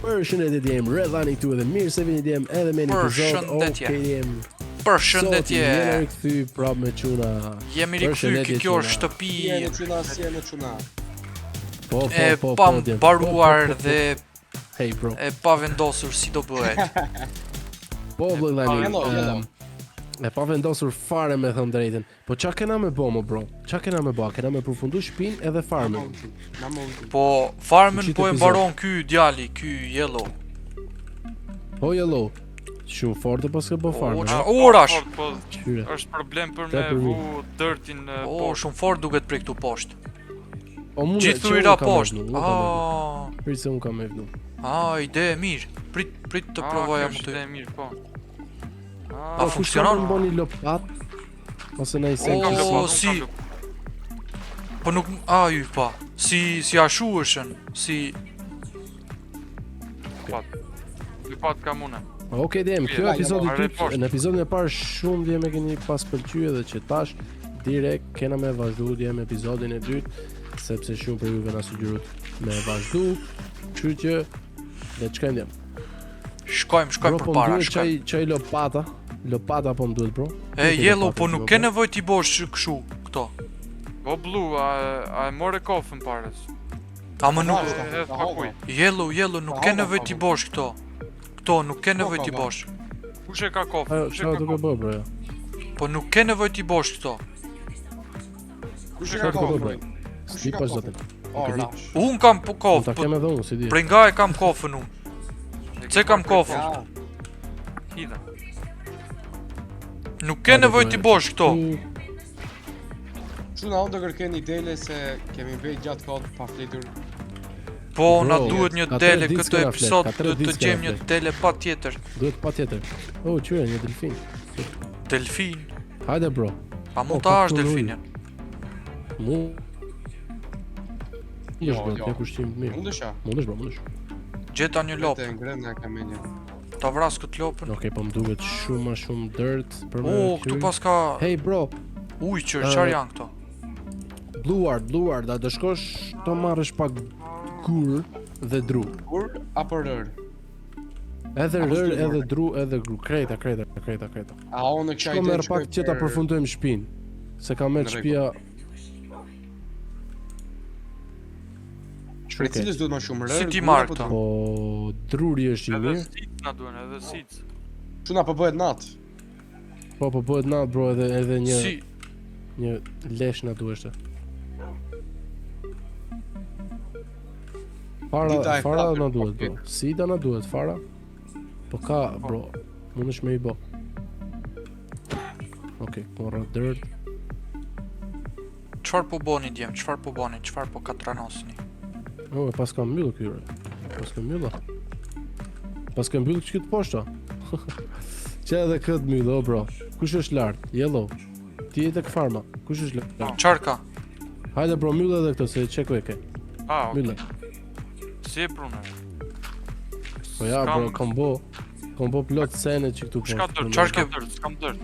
Përshëndetje djem, Redhani këtu edhe mirë se vini djem edhe me një epizod. Përshëndetje. Okej djem. Përshëndetje. Sot jemi rikthy prapë me çuna. Jemi rikthy ke kjo shtëpi. Jemi çuna, si jeni çuna. Po, po, po, po, pa mbaruar po, po, po, dhe Hey bro. E pa vendosur si do bëhet. Po vëllai, e pa vendosur fare me thënë drejtën. Po ça kena me bo mo bro? Ça kena me bo? Kena me përfundu shpin edhe farmën. Po farmën po e mbaron ky djali, ky yellow. Po yellow. Shumë fort e paske bo farmën. O, orash. Po, është problem për me vu dirtin po. O, shumë fort duket prej këtu poshtë. Po mund Gjithë ujra poshtë. Ah. Prit se unë kam me vnu. Ah, ide e mirë. Prit, prit të provoja më të. Ide e mirë, po. A po, funksionon? Kush ka një lopat? Ose në i sen O, si Po nuk... A, ju pa Si, si ashu ëshën Si... Lopat Lopat kam une Okej, djem, kjo episodi i dytë, në episodin e parë shumë djem e keni pas pëlqy edhe që tash direkt kena me vazhdu djem episodin e dytë, sepse shumë prej juve na sugjerut me vazhdu, kështu që le të shkojmë djem. Shkojmë, shkojmë po përpara, shkojmë. Çaj çaj lopata, lopata po më duhet bro. E yellow, po nuk ke nevojë t'i bosh kështu këto. Po blue, a a e more kofën parës? A më nuk Yellow, yellow, nuk ke nevojë t'i bosh këto. Këto nuk ke nevojë t'i bosh. Kush e ka kofën? Kush e ka kofën? Bro, po nuk ke nevojë t'i bosh këto. Kush e ka kofën? Kush e ka kofën? Unë kam po kofë. Ta po kem edhe unë, si di. Prej nga e kam kofën unë. Pse kam kofën? Hidha. Nuk ke nevojë t'i bosh këto. Çuna unë do kërkoj një dele se kemi mbet gjatë kohë pa flitur. Po, na duhet një dele këtë episod, duhet të gjejmë një dele patjetër. Duhet patjetër. Oh, qyre, një delfin. Delfin. Hajde bro. A mund ta hash delfinin? Mu Jo, bro, jo. Ke ushqim mirë. Mundesh a? Mundesh bro, mundesh. Gjeta një lopë. Të ngrënë nga kamenja. Ta vras këtë lopën. Okej, po më duket shumë ma shumë dirt për më. Oh, këtu paska Hey bro. Ujqër, çfarë janë këto? Blue Art, Blue Art, a do shkosh të marrësh pak gur dhe dru. Gur apo rër? Edhe rër, edhe dru, edhe gru. Krejta, krejta, krejta, krejta. A unë kisha ide. Shko merr pak që ta përfundojmë shtëpinë. Se ka met shtëpia Për cilës duhet më shumë rër? Si t'i marr këto? Po druri është i mirë. Edhe seeds na duhen, edhe seeds. Çuna po bëhet natë. Po po bëhet natë bro edhe edhe një si një lesh na duheshte. Fara, fara na duhet bro. Seeda na duhet fara. Po ka bro, mundesh me i bo. Okej, okay, po dirt. Çfarë po boni djem, çfarë po boni, çfarë po katranosni? Oh, e paska mbyllë këtyre. Paska mbyllë. Paska mbyllë që këtë poshta. Që edhe këtë mbyllë, o bro. Kush është lart? Yellow. Ti je tek farma. Kush është lart? Çfarë ka? Hajde bro, mbyllë edhe këtë se çeko e ke. Ah, okay. Mbyllë. Si e prunë? Po ja, bro, kam bo. Kam bo plot sene që këtu po. Çka dirt? Çfarë ke? S'kam dirt.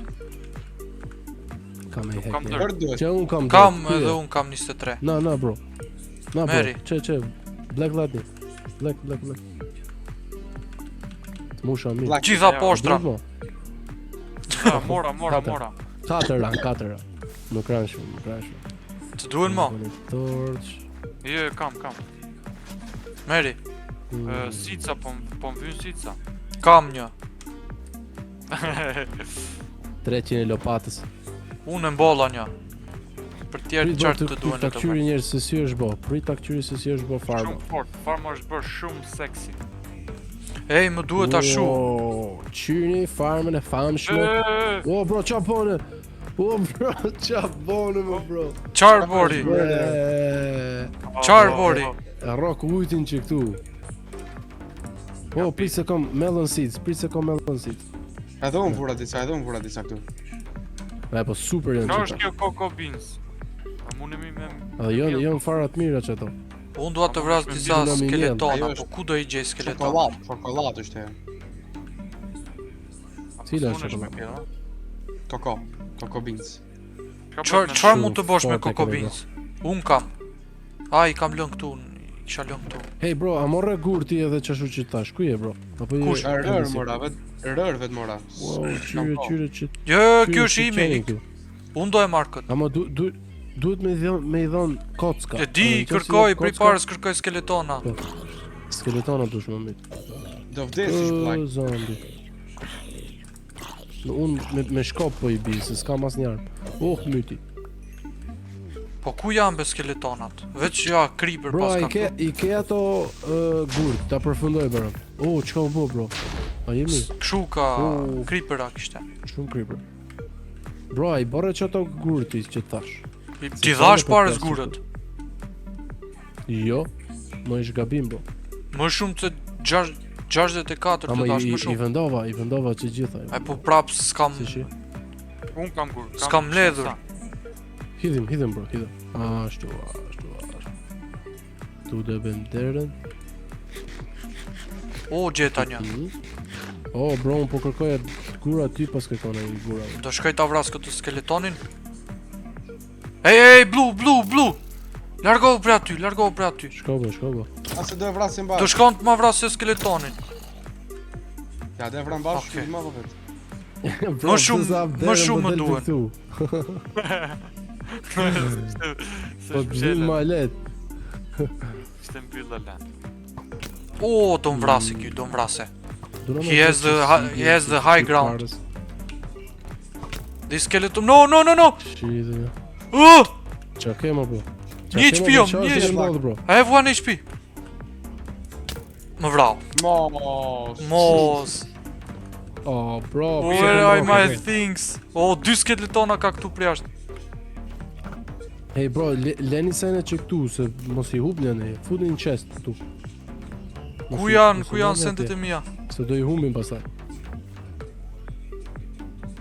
Kam e hek. Kam dirt. Që un kam dirt. Kam edhe un kam 23. Na, na bro. Na bro. Çe, çe. Black Lightning. Black, black, black. Musha mirë. Gjitha poshtra. Ja, mora, mora, mora. Katër ran, katër ran. Nuk ran shumë, nuk ran shumë. Të duhen mo? Torch. Jo, kam, kam. Meri. Mm. Seedsa, po, po më vyn seedsa. Kam një. 300 e lopatës. Unë e mbolla një. Për tjerë çfarë të duhen ato. Ta kqyri njerëz se si është bo. Prit ta kqyri se si është bo farma. Shumë fort, farma është bërë shumë seksi. Ej, më duhet ashu. Qyni farmën e famshme. O bro, ça bone? O bro, ça bone më bro? Çfarë bori? Çfarë bori? Rrok ujtin që këtu. Po, prit se kom melon seeds, prit se kom melon seeds. Edhe unë vura disa, edhe unë vura disa këtu. E po super janë qëta. është kjo cocoa beans? A mundemi me... A janë, janë fara të mira që ato. Po unë dua të vras disa skeletona, po ku do i gjej skeletona? Çokollatë, çokollatë është ajo. Cila është çokollatë? Cocoa, cocoa beans. Çfarë çfarë mund të bosh me cocoa beans? Unë kam. A, i kam lënë këtu. Kisha lënë këtu. Hey bro, a morre gur ti edhe qashu që tash? Ku je bro? Apo je Kush? Rër mora, vet rër vet mora. Wow, qyre, qyre që Jo, jo, qyre ky është që imi. qeni këtu. Unë do e marr këtë. Ama du, du, duhet me i dhon me i dhon kocka. E di, Edhe në qoftë se kërkoj, jep prej kocka, parës kërkoj skeletona. Po. Skeletona dush më mit. Do vdesish plak. Ë, zombi. Në unë me, me shkop po i bi, se s'kam asnjë armë. Oh, myti. Po ku janë be skeletonat? Veç ja, creeper Bro, pas a i ka ke, këtu. i ke ato uh, gurt, ta përfundoj bro. Oh, çka u bë bro? A jemi Kshu ka Oh. creepera kishte. shumë creeper. Bro, a i bërë që ato gurti që thash? I- Se Ti sa dhash po parës plas gurët. Jo, më ish gabim bro. Më shumë të 64 të Ama i, dash i, më i shumë. vendova, i vendova që gjitha. Ai po prap s'kam Si shi? Unë kam gur. kam S'kam ledhur. sa. Hidhim, hidhim bro, hidhim. Ashtu, ashtu, ashtu. Tu do e bëjmë derën. O gjeta një. Mhm. O, bro, unë po kërkoja gura ty pas kërkon ai gura. Do shkoj ta vras këtë skeletonin. Ej, ej, blu, blu, blu. Largohu prej aty, largohu prej aty. Shko bro, shko bro. A se do e vrasim Do bashkë. shkon të ma vrasë skeletonin. Ja, do e vram bashkë, Okej. okay. më vet. Bro, Më shumë- pse sa më derën shumë po më del duhen. këtu? Se Po të vim ma lehtë. Ishte mbyllë la. O, do më vrasi ky, do më vrase. Do na He has the hi- he has the high ground. Parës. This skeleton, no, no, no, no. Shi, Oh, Qa ke më bro? Qa Një ke, HP mo, bro? jom, Qa një është HP. që ndodh bro? I have 1 HP. Më vrau. Mos. Mos. Oh, bro, pse Where po are ndodh, my bro? things? O, dy skeletona ka këtu për jashtë. Hey bro, le, leni sene që këtu se mos i hupni ne, futni në chest këtu. Mos Ku i- janë, mos i ku janë mbani sendet atje, e mia? Se do i humbim pastaj.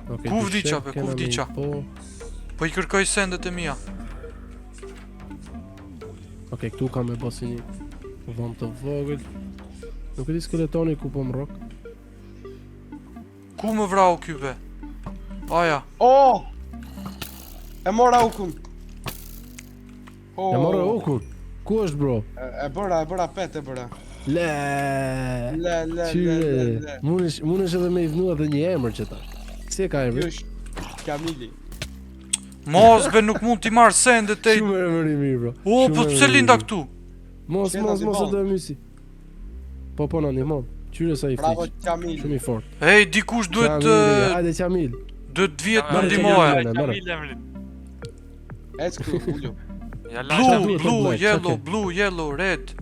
Okej, Ku dy vdiqa, shek be, ku kena me i vdiqa? Po. Po i kërkoj sendet e mia. Okej, këtu kam me bosi një dhomë të vogël. Nuk e di skeletoni ku po më rrok. Ku më vrau ky be? Aja, Oh! E mora ukun. Oh. E morë okun. Ku është bro? E, e bëra, e bëra pet e bëra. Le. Le, le, le, le, Qyre. le. Mundesh mundesh edhe me i vnu edhe një emër që tash. Si e ka Ky emrin? është Kamili. mos be nuk mund t'i marr sendet e. Shumë emër i mirë bro. O, Shumë po emër pse i linda mirë. këtu? Mos Qeta mos si mos e ball. do e mysi. Po po na ndihmon. Qyre sa i Bravo fliq. Kamili. Shumë i fortë. Ej, dikush duhet Qamili, hajde Qamil. duhet të vihet të Merre, ndihmoje. Qamil. merre. Kamil emrin. Ec këtu, ulu. Ja la Blue, duhet, o blue, Black, yellow, çka ke? blue, yellow, red.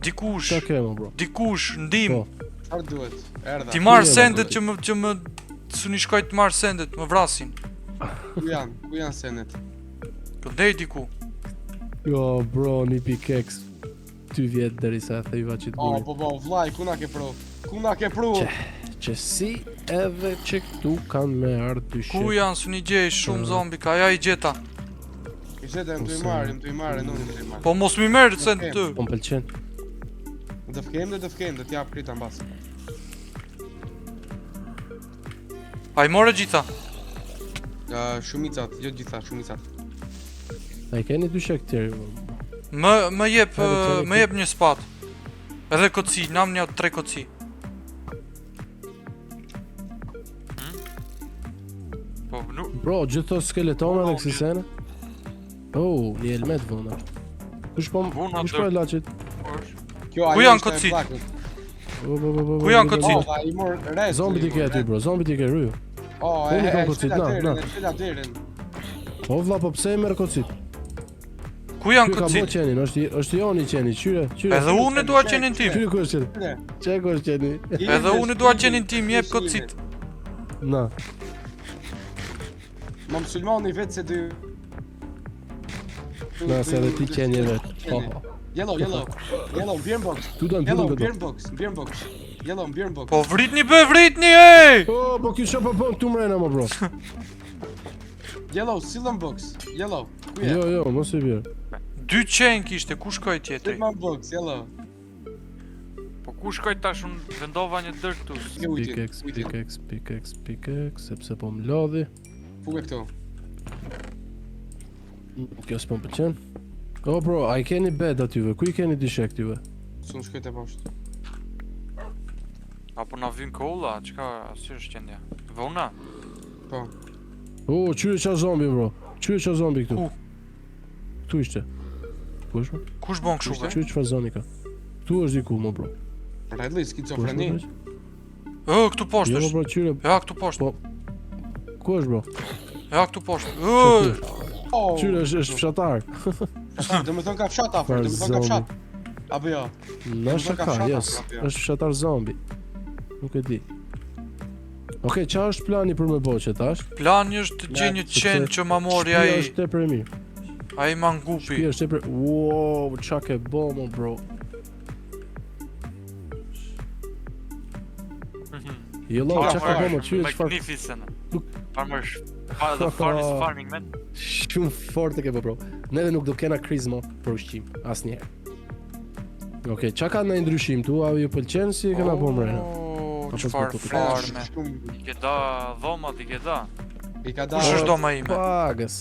Dikush, Çka ke më bro? dikush, ndim. Po. Çfarë duhet? Erdha. Ti marr Ku je, sendet bro? që më që më suni shkoj të marr sendet, më vrasin. Ku janë? Ku janë senet? Këndej diku. Jo bro, një pickaxe. Ty vjet derisa e theva që të Oh, gurit. po po, vllai, ku na ke pru? Ku na ke pru? Qe. Që si edhe që këtu kanë me ardhë dy Ku shek. janë suni gjej shumë Mm. zombi ka, ja i gjeta. I gjeta, jam tu i Ose- marrë, jam tu i marrë, nuk jam tu i marrë. Po mos mi merr send të. Po më pëlqen. Do fkem dhe do fkem, do t'jap krita mbas. A i more gjitha? Uh, shumicat, jo gjitha, shumicat. A i keni dy shek tjerë? bro? Më më jep Hajde, eh, qeni më jep një spat. Edhe koci, nam një tre koci. Po nuk Bro, gjithë to skeletona dhe Po, kësi sene. Oh, një helmet vona. Kush po Vuna kush po e laçit? është. Kjo Ku ajo janë ishte e kocit? plakut. Po, po, po, po, Ku janë po, po, kocit? Oh, ai mor red. Zombi ti ke aty bro, zombi ti ke ryu. Oh, e Unë i kam e kocit, çela na, derën, na. e çela derën. Po vlla, po pse e merr kocit? Ku janë Ky ka bo kocit? qenin, është i, është i joni qeni, qyre, qyre. Edhe unë e dua qenin tim. Qyre ku është qeni? Qyre. Qe ku është qeni? Edhe unë e dua qenin tim, jep kocit. Na. Ma musulmani vetë se dy Na se edhe ti qeni e vet. Po. po. Yellow, yellow. Yellow, bjerë në box. Tu do Yellow, mbyllim bjerë këto. në box, bjerë në box. Yellow, bjerë në box. Po vritni be, vritni, ej! Po, po ky çfarë po bën këtu mrena më bro? Yellow, sill në box. Yellow. Ku je? Jo, jo, mos i bjer. Dy qenë kishte, ku shkoi tjetri? Sill në box, yellow. Po ku shkoj tash unë vendova një dër këtu. Ke ujtin, Pickaxe, ujtin. pickaxe, pickaxe, pickaxe, sepse po më lodhi. Fuke këtu. Kjo s'po më pëlqen. O bro, a i keni bed atyve? Ku i keni dyshek tyve? S'unë shkoj te poshtë. Apo na vyn kolla, çka, si është gjendja? Vona? Po. O, qyre qa zombi bro? Qyre qa zombi këtu? Ku? Këtu ishte. Ku është? bro? Kush bon kështu be? Qyre çfarë zoni ka? Këtu është diku mo bro. Redli, Ku është, skizofreni. bro? Ë, këtu poshtë Jo mo është. bro, qyre. Ja, këtu poshtë. Po. Ku është bro? Ja, këtu poshtë. Ë, Oh, Qyre është është fshatar. Do më thonë ka fshat afër, do më thonë ka Zombi. fshat. Apo jo. Nështë ka ka, fshat yes, afër, apo jo? është fshatar zombi. Nuk e di. Okej, qa është plani për me bo që tash? Plani është të gjej një Sepse qen që ma mori Shtëpia ai, është tepër e mirë. ai mangupi. Shtëpia është tepër. Wow, qa ke bo mo bro. Jello, qa ka bo mo, qyre çfarë Magnificent. Nuk- Farmer, sh- the farm is farming man. Shumë fort e ke po bro. Neve nuk do kena krizë mo për ushqim, asnjëherë. Okej, qa ka ndonjë ndryshim tu, a ju pëlqen si e kena bo mrena? Oh, Apo çfarë s'po të farme. Shumë I ke da dhomat, i ke da. i ka da. Kush është doma ime? Pagës.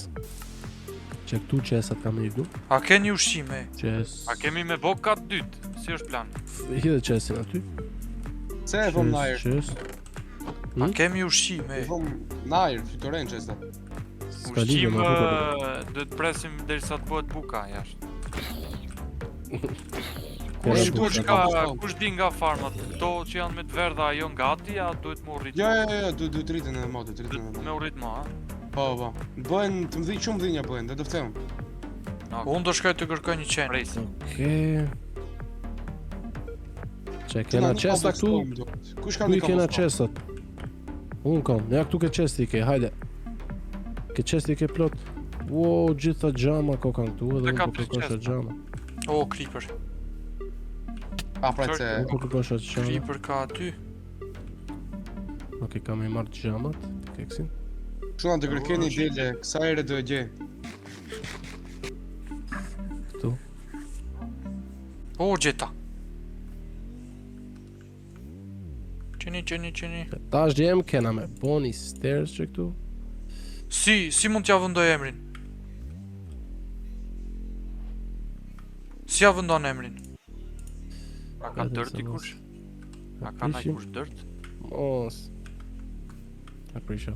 Që këtu qesat kam i vdu. A keni ushqime? Qes. A kemi me bo kat dytë? Si është plan? Hidhe qesin aty. Se e vëm në ajër. Qes. A kemi ushqime? E vëm në ajër, fluturen qesta. S'ka lidhje Ushqim me aty po. ë, duhet presim derisa të bëhet buka jashtë. Kena Kush buka. kush ka Buka. kush di nga farmat? Këto që janë me të verdha ajo gati a duhet mu rrit? Jo, jo, jo, du du të rritën edhe mo, du të rritën Duhet edhe me mo. u rrit mo, a? Po, po. Bëhen të mëdhi, shumë mëdhinja bëhen, do të them. No, Unë do shkoj të kërkoj një qen. presim. Okej. Që kena qesa këtu? Kush ka Ku një i kena cobblestone? qesat? Unë kam, ja këtu ke qesti ke, hajde. Ke qesti ke plot. Wow, gjitha gjama ko kanë këtu edhe Dhe unë ka po tri kërkosha qesta. gjama. O, creeper. A, pret se Unë po kërkosha gjama. Creeper ka aty. Okej, kam i marrë gjamat, keksin. Shuna të kërkeni dele, kësa here do e gjej. Këtu. O, gjeta. Qeni, qeni, qeni. Tash djem kena me boni stairs që këtu. Si, si mund t'ja vëndoj emrin? Si ja vëndon emrin? A ka Vetëm dërt se dikush? mos- A ka ndaj prishim. kush dërt? Mos. A prisha.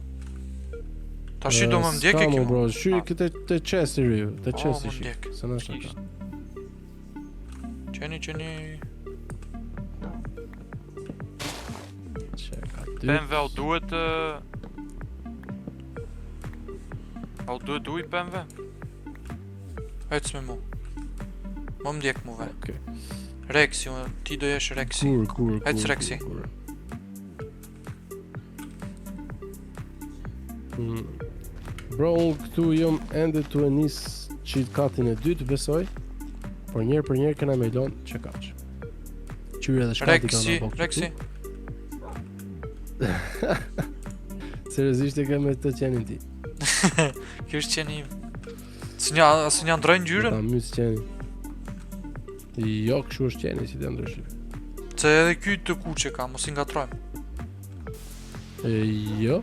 Tash do më ndjekë kjo? kjo. Bro, shy Ah. këtë te chesti ryu, te Oh, chesti më shi. ndjek. Se na shaka. Qeni, qeni. Çe ka dy. Pemve au duhet ë, Au duhet ujë pemve? Ec me mu. Më ndjek mu ve. Okej. Rexi, unë- ti do jesh Rexi. Kur, kur, kur. Ec, Rexi. kur, kur. Mm. Bro, unë këtu jom ende tu e nis qit katin e dytë, besoj. Por njerë për njerë kena me lon që kaq. Qyre edhe shkati kanë Rexi, apo këtu. Rexi. Seriozisht e ke me të qenin ti. Kjo është qeni im. Si një, si një ndrojnë ngjyrën? Ta mys qenin. Jo, kështu është qeni si të ndryshim. Se edhe ky të kuqe ka, mos i ngatrojmë. E, jo,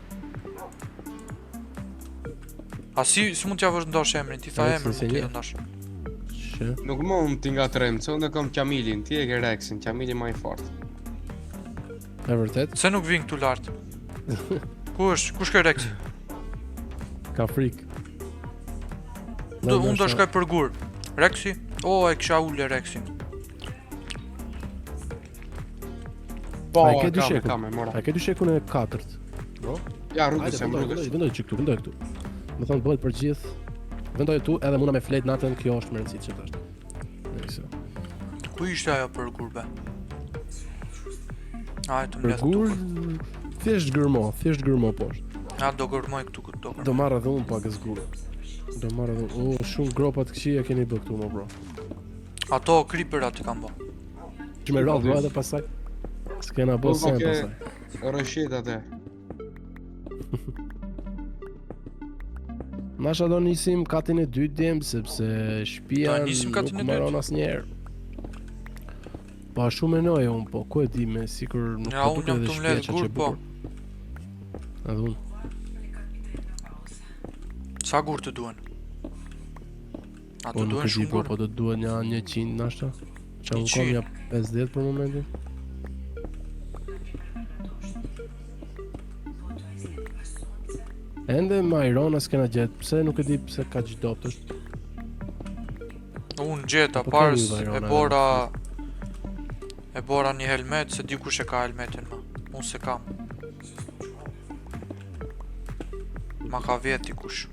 A si, si mund t'ja vëndosh emrin? Ti tha Rexi emrin, se mund t'i një. vendosh. që Nuk mund t'i ngatrem, se unë e kam Qamilin, ti e ke Rexin, Qamili më i fortë. e vërtet Se nuk vin këtu lart. Ku është? Ku shkoi Rexi? ka frikë. Do, unë do shkoj për gur. Rexi? O, e kisha ulë Rexin. Po, A e ke e kam, e dyshekun? kam, e mora. A ke dyshekun e katërt? Bro? Ja, rrugës Hajde, jam, vendoj, rrugës. vendoj, vendoj që këtu, vendoj këtu. Më thonë bëhet për gjithë. Vendoj tu edhe muna me flet natën, kjo është më rëndësishme tash. Nëse. Ku ishte ajo për gur be? A, e të Për mbledh gur, këtu. thjesht gërmo, thjesht gërmo poshtë. A, do gërmoj këtu këtë do gërmoj. Do marr edhe unë pak zgur. Do marr edhe unë. O, shumë gropa të këqija keni bë këtu më bro. Ato creeperat i kam bo. Që me radhë bro edhe pasaj. S'kena bë Po, sen ke- pasaj. Rëshit atë. Nasha do nisim katin e dytë djem sepse shtëpia Do nisim katin nuk e mbaron dytë? asnjëherë. Po ashtu menoj unë, po ku e di me sikur nuk Ja, po unë duket jam edhe tu shtëpia mbledh çaq e gur, po. bukur. Edhe unë. Sa gur të duhen? A Po të nuk duhen e di shumë bro, gur? po do të duhet një 100 nashta. Qa unë kam 100. një 50 për momentin. Ende me Irona s'kena gjetë, pse nuk e di pse ka që dobët është. Unë gjeta, Po parës kemi e Vajrona, bora... E bora një helmet, se di kush e ka helmetin ma. Unë se kam. Ma ka vjet dikush.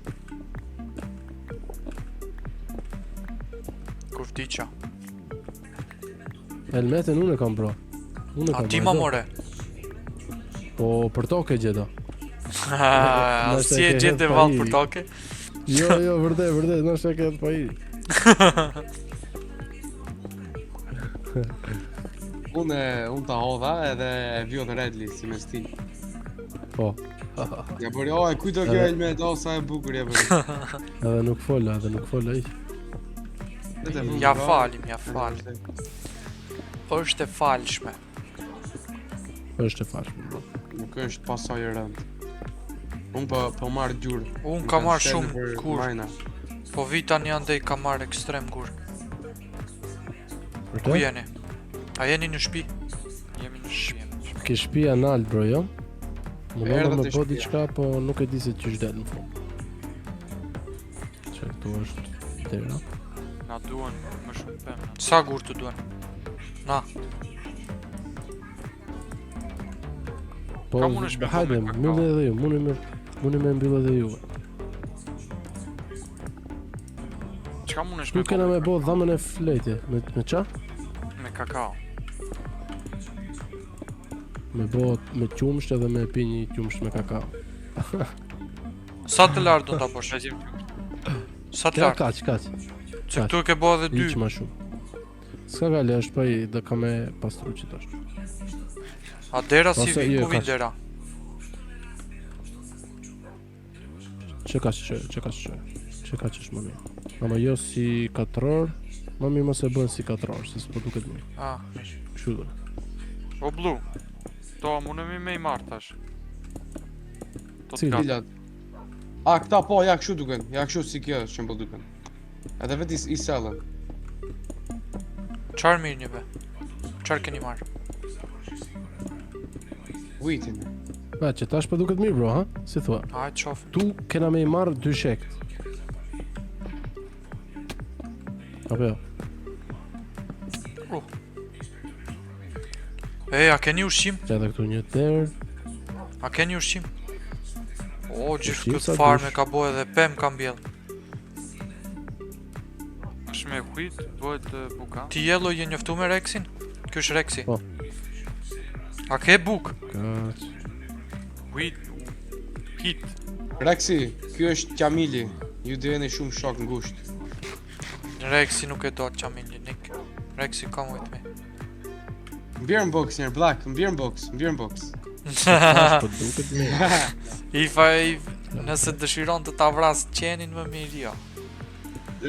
Kur vdiqa. Helmetën unë e kam bro. Unë e A kam. ti bro, ma do. more? Po për tokë e gjeta. Si e e ke gjete hedh pa vallë për iri. toke? Jo, jo, vërtet, vërtet, ndoshta e ke hedh pa iri. Unë e- unë ta hodha edhe e vjodh Redli si me stil. Po. Ja bëri, o, e kujt do kjo Edhe- helmet, o, sa e bukur ja bëri. Edhe nuk fola, edhe nuk fola i. Vetë e vëmë, Ja bro. falim, ja falim. Është e falshme. Është e falshme, bro. Nuk është pasoj e rëndë. Unë po po marr gjurë. Unë Më kam kanë marrë shtënë shumë për kur. majna. Po vi tani andej kam marrë ekstrem gur. Ku Vërtet? jeni? A jeni në shtëpi? Jemi në shtëpi. jemi në shtëpi. Ke shtëpia nalt bro, jo? Mundona Erdha me te bo shtëpia. diçka, po nuk e di se qysh del në fund. Që këtu është dera. Na duhen më shumë pemë. na Sa gur të duhen? Na, Po, Ka mundesh me bo hajde, me kakao. mbyllë edhe ju, mundi me mundi me mbyllë edhe juve. Çka mundesh Këtu me bo kena me bo kakao? dhamën e flejtje, me me qa? Me kakao. Me bo me qumsht edhe me pi një qumsht me kakao. sa të lartë do ta bësh? Shajim Sa të Ja, lartë? kaq, kaq. Se këtu e ke bo edhe dy. Hiq ma shumë. S'ka gale, është pa i, do ka me pastru që tash. A dera si Ose vi, jo, ku vin kaq. dera? Që kaq që, që kaq që, që kaq është më mirë. Ama jo si katror, më mirë mos e bën si katror, se s'po duket mirë. Ah, mirë. Kështu do. O blu. To a mundemi me i marr tash? To të Cili? gatë. Cilat? A, këta po, ja kështu duken, ja kështu si kjo shembull duken. Edhe vetë i, i sellën. Çfarë mirë një be? Çfarë keni marrë? Wheatin. A, që tash po duket mirë bro, ha? Si thua? Hajde shof. Tu kena me i marrë dy shekt. Apo jo? Ej, a keni ushqim? Që edhe këtu një derë. A keni ushqim? O, gjithë Ushqim këtë sa farme dush. ka bo edhe pem ka mbjell. Tash me wheat bëhet e, buka. Ti Jello je njoftu me Rexin? Ky është Rexi. Po. A ke buk? Kaq. Wheat Hit. Rexi, ky është Qamili. Ju do jeni shumë shok ngushtë. Rexi nuk e do Qamilin, Nick. Rexi come with me. Mbjer në box njerë, Black, mbjer në box, mbjer në box. Tash po duket mirë. If I, nëse dëshiron të ta vras qenin më mirë jo.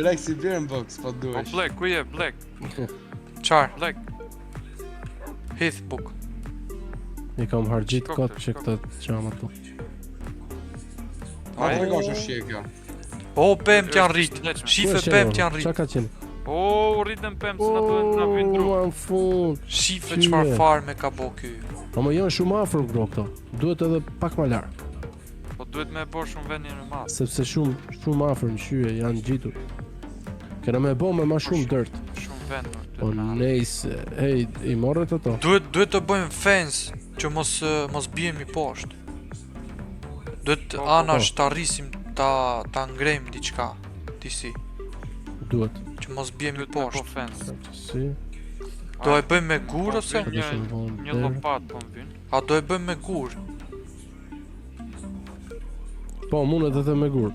Rexi mbjer në box, po O duhesh. Black, ku je Black? Çar? Black. Hith buk. I kam harxhit Shko kot këtu, që shko këto çama këtu. Ma Ai. tregosh është që kjo. O, pem të janë Është rrit. shëndetshme. Shife Ku është pem qenë, të janë Qa rrit. ka qenë? O, u rritën pemë se na duhen na vyn dru. O, në fund. Shife Qyre. çfarë farme ka bo ky. Po më janë shumë afër bro këto. Duhet edhe pak më larg, Po duhet me e bo shumë vendin e madh. sepse shumë shumë afër në shyje janë gjitur. Kena me bo me ma shumë dërt. Shumë vend më Po duhet me hap. nejse, hej, i morët ato? Duhet duhet të bëjmë fence që mos eh, mos bihemi poshtë. Duhet Po, po, anash ta rrisim ta ta ngrejmë diçka. Disi, Duhet. që mos bihemi Duhet me bo poshtë. fence. Si? Do e bëjmë me gur Po, ose? vyn Do Një, shumë vonë një derë. lopat po më vyn. A do e bëjmë me gur? Po, mundet edhe me gur.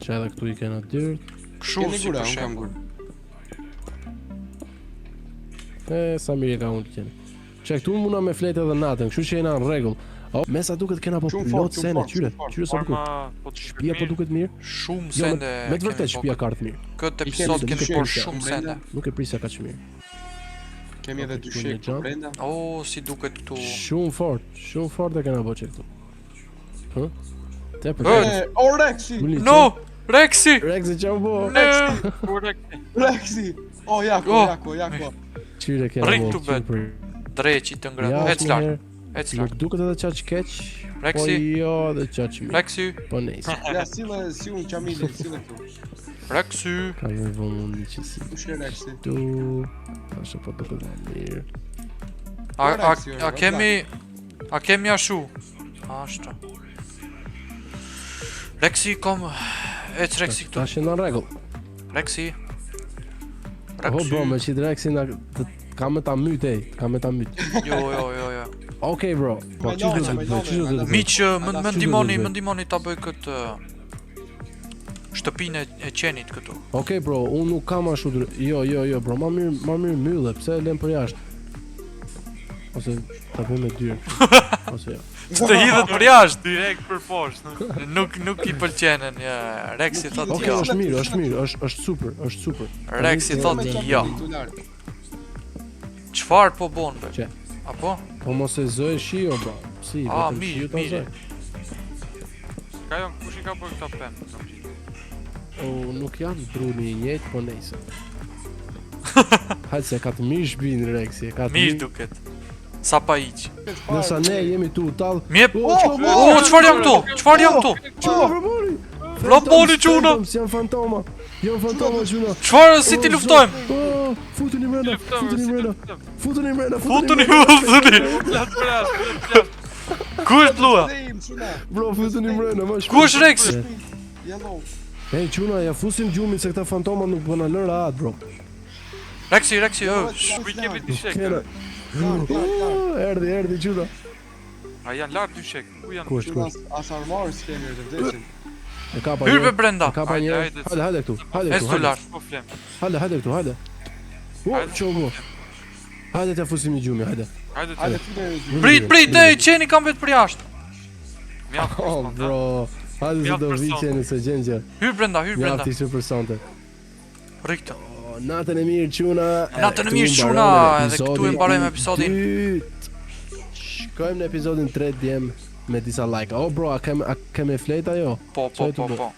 Që edhe këtu i kena dyrt. Kështu Keni si gura, për unë kam shembull. gur. E, sa mirë e ka unë të qenë. Që këtu muna me flet edhe natën, kështu që jena në rregull. O, me sa duket kena po Shumë plot fort, shumë sene, fort, qyre, shumë fort. qyre sa bukur. Farma po të Shtëpia po duket mirë. Shumë Jo, me, sende. me të vërtet kemi shtëpia bo. ka ardhur mirë. Këtë I kemi episod dy kemi shek bërë që shumë brenda. sende. Nuk e prisja kaq mirë. Kemi edhe Ok, dy këtu një shek xham. brenda. O, si duket këtu. Shumë fort, shumë fort e kena bë që këtu. Hë? Tepër. Ë, E, o Rexi! Ulni No! Rexi! Rexi çau bo. Ne! Ku Rexi? Rexi! O, ja ku, Oh. ja ku, ja ku. Qyre kena Rrit bo, tu qyre bet. për- Dreqi të ngrënë. Ja, Ec është lart, një herë, ec lart. Nuk duket edhe çaq keq. Po Rexi, jo, edhe çaq mirë. Rexi, Po nejse. Ja, sille, si unë Qamilin, sille këtu. Rexi. Ka një vëmendje që si Kush e Rexi? tu. Tash po duket më mirë. A, a, Rexi, a kemi A kemi ashu? Ashtu. Rexi kom Ec Rexi këtu. Tash në rregull. Rexi. Po Rexi. bro, me qit Rexi na të ka me ta myt ej, ka me ta myt. Jo, jo, jo, jo. Okej bro, po Me ç'do lame, të me bëj, lame, ç'do me të lame. bëj? Miq, më më Ç'do ndihmoni, të bëj? më ndihmoni ta bëj këtë shtëpinë e- e qenit këtu. Okej bro, unë nuk kam ashtu dry... Jo, jo, jo bro, ma mirë, ma mirë mbyllë, pse e lëm për jashtë? Ose ta bëjmë me dyrë. Ose jo. Të hidhet për jashtë. Direkt për poshtë. Nuk nuk i pëlqenën, ja. Rexi Nuk thot Okej, jo. është mirë, është mirë, është është super, është super. Rexi Tani, thot Me Qamilin jo. këtu lart. Çfarë po bon be? Qe? Apo? Po mos e zëj shiu bro. Si, A, vetëm mirë, shiu ta mirë. zëj. Ka janë, kush i ka bërë këta pemë? Kam gjitë. O, nuk janë druni i njëjtë, po nejse. Hajde se ka të mirë shpinë Rexi, e ka të Mirë mirë. duket. Sa pa iq. Nësa ne jemi tu u tall. Mjep. O, ç'po O, çfarë janë këto? Çfarë janë këto? Çfarë robori? Robori, çuna! Janë fantoma. Janë fantoma çuna. Çfarë si ti O, luftojmë? zot. O, futuni mrena, Luftojmë, futuni si mrena, luftojmë? futuni mrena, Futuni, futuni. Lart për jashtë, lart për jashtë. Ku është Lua? Same, çuna. Bro, futuni mrena, më shpejt. Ku është Rexi? Yellow. Ej, çuna, ja fusim gjumin se këta fantoma nuk po na lënë rahat, bro. Rexi, Rexi, ë. sh- Ku i kemi dyshek? Kena. Lart, lart, lart. O, Erdhi, erdhi çuna. A janë lart dyshek? Ku janë? Ku është, ku Çuna, është? as armor s'kemi, të vdesim. E kapa Hyrë një. be brenda. E kapa Hajde, një. hajde. Hajde, hajde këtu. Hajde Ec këtu, tu hajde. lart. Po flem. Hajde, hajde këtu, hajde. O, Hajde. ço bro. Hajde t'ja fusim një gjumi, hajde. Hajde të Hajde futeni. Prit, prit, ej, qeni kam vetë për jashtë. Mjaft Oh, për sonte. bro. Hajde se Mjaft do për vi sonte. qeni se gjen gjë. Hyr brenda, hyr brenda. Mjaft ishte për sonte. Rri këtu. Oh, natën e mirë çuna. edhe Natën e këtu mirë, çuna, mbaron edhe këtu e episodi mbarojmë i episodin. dytë. Shkojmë në episodin 3 djem me disa like. Oh bro, a kem a keme flet ajo? Po, po, Çaj tu po, bë? po.